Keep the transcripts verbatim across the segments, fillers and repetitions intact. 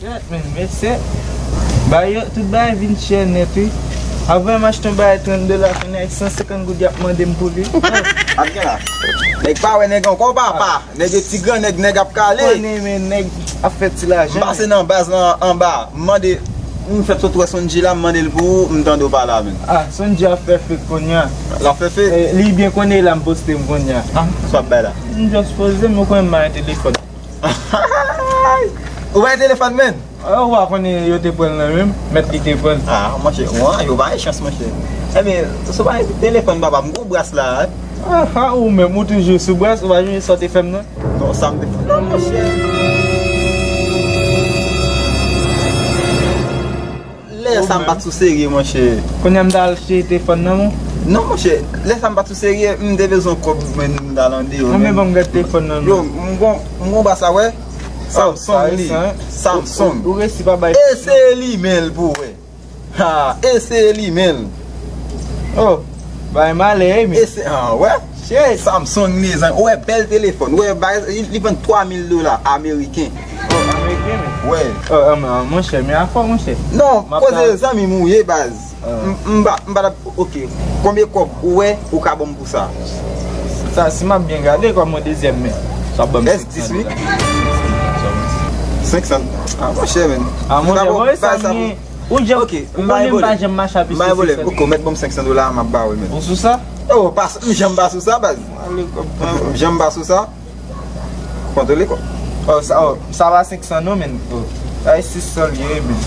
Men, mesye, bagay yo, tout bagay vin chè nèt, wi. Avan m achte yon bagay trant dola, kounye a se san senkant goud y ap mande m pou li. Ap gen la. Nèg pa wè nèg ankò, papa. Nèg yo ti gran nèg, nèg ap kale. Konnen, men nèg ap fè ti lajan. M pase nan baz lan anba. M mande, m fèt sot wè Sonji la, m mande l pou ou, m tande w pale a, men. Ah, Sonji ap fè fake kounye a. L ap fè fake? Eh, li byen konnen la m poste m kounye a. Ah, sa w ap bay la? M just poze m, ou konnen m pa gen telefòn. Ou bay telefòn, men? Ah, ou pa konnen yo te pran l nan men m, mèt li te pran l. Ah, monchè, wan, yo bay chans, monchè. Ebyen, sou bay telefòn, papa, m gwo bras la, eh. Ah, ah, ou menm, ou toujou sou bras, ou pa sonje sa w te fè m nan? Non, sa m te fè. Non, monchè. Lè sa m pa t sou serye, monchè. Kounye a m ta al chèche telefòn nan, non? Non, monchè. Lè sa m pa t sou serye, m te bezwen kòb, mwen, m ta al andeyò. Mwen menm ban m gad telefòn nan, non. Yo, m gon, m gon bas la, wè. Samsung li. Samsung. Ou resi pa bay. Eseye limen l pou wè. Ha, eseye limen l. Oh, bay malè, wi, men. Eseye, ah, wè. Shit. Samsung li, zanmi. Ou wè bèl telefòn. Ou wè, bay, li, li vann twa mil dola ameriken. Oh, ameriken, men. Wè. Oh, ah, men, ah, monchè, men afè, monchè. Non, koze zanmi m ou ye, baz. M, m pa, m pa t ap, ok. Konbyen kòb ou wè ou ka ban m pou sa? Sa, si m ap byen gade, kòm yon dezyèm men, sa ap ban m senk san dola. Senk san? Ah, monchè, men. Ah, monchè, bon, e sa m gen. Ou janm, ou konnen m pa janm mache a plis ke senk san dola. Ok, ou mèt ban m senk san dola, m ap ba ou, men. Ou sou sa? Oh, pa, m janm pa sou sa, baz. M janm pa sou sa. Kontwole kò. Oh, sa, oh, sa pa senk san non, men. Oh. Sa e sis san l ye, men.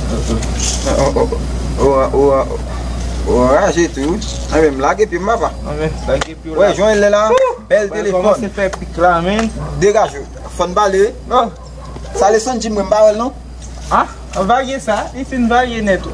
Oh, oh. Ou anraje tou. Anben, m lage pye m, papa. Anben, lage pye w la. Wè, jwenn lè la. Bèl telefòn. Kòmanse fè pik la, men. Degaje w. Fò n pale. Oh. Sa le Sonji mwen, m pa wè l non. Ah, vage sa, li fin vage nèt.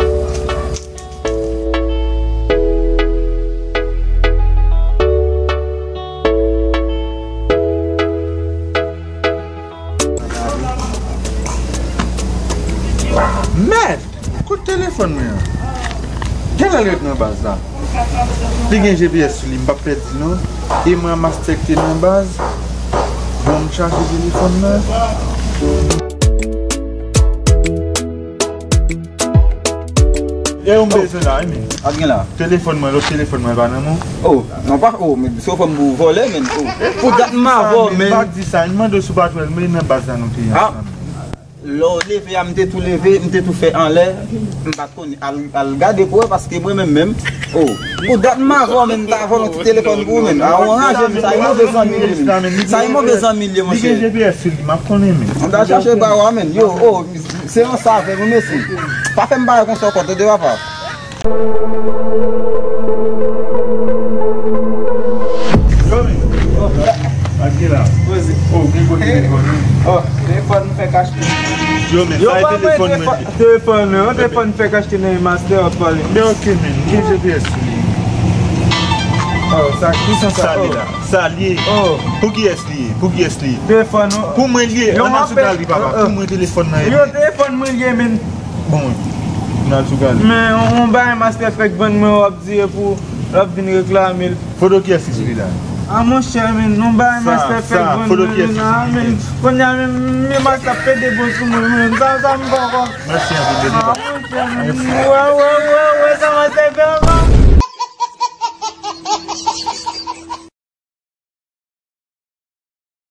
Mèd! Kot telefòn mwen an? Genlè l ret nan baz la. Li gen G P S sou li, m p ap pèdi non. E mwen a mastè ki te nan baz. Bon, m chaje telefòn nan. E ou m bezwen la, wi, men. Ap gen la. Telefòn mwen, lòt telefòn mwen pa nan men w. Oh, non pa, oh, men se w fè m pou vòlè, men. Oh. Pou dat m avè w, men. M pa di sa, m mande w si w pa t wè l, men nan baz la nou te ye ansanm. Lè w leve a, m te tou leve, m te tou fè anlè, m pa t konnen. Al, al gade pou wè, paske mwen menm menm, oh, pou dat m avè w, men, m ta vòlè yon ti telefòn pou ou, men. A, ou anraje m, sa e move zanmi l ye, men. Sa e move zanmi l ye, monchè. Li gen G P S sou li, m ap konnen, men. M ta chache ba w a, men. Yo, oh, se yon save, wi, mesye. Pa fè m bagay konsa ankò, tande, papa. Yo, men. Ak gen la. Poze. Oh, gen gwo telefòn, wi. Oh, telefòn m fèk achte. Yo, men, sa e telefòn mwen. Telefòn, non, telefòn m fèk achte nan Master, w ap pale. Men ok, men, gen G P S sou li. Oh, sa, ki sa sa? Sa li la. Sa li ye. Oh. Pou kiyès li ye? Pou kiyès li ye? Telefòn, non. Pou mwen li ye. Ann al sou galri, papa. Pou mwen telefòn nan ye. Yo, telefòn mwen li ye, men. Bon, wi. N al sou galri. Men, yon, yon bagay Master fèk vann mwen, w ap di e pou l ap vin reklame l. Foto kiyès ki sou li la? A, monchè, men, yon bagay Master fèk vann mwen, men, a, men, kounye a, men, men Master ap pede bon sou mwen, men, sa, sa m pa konn. Mèsi anpil, bebe. A, monchè, men, wè, wè, wè, wè, sa Master fè.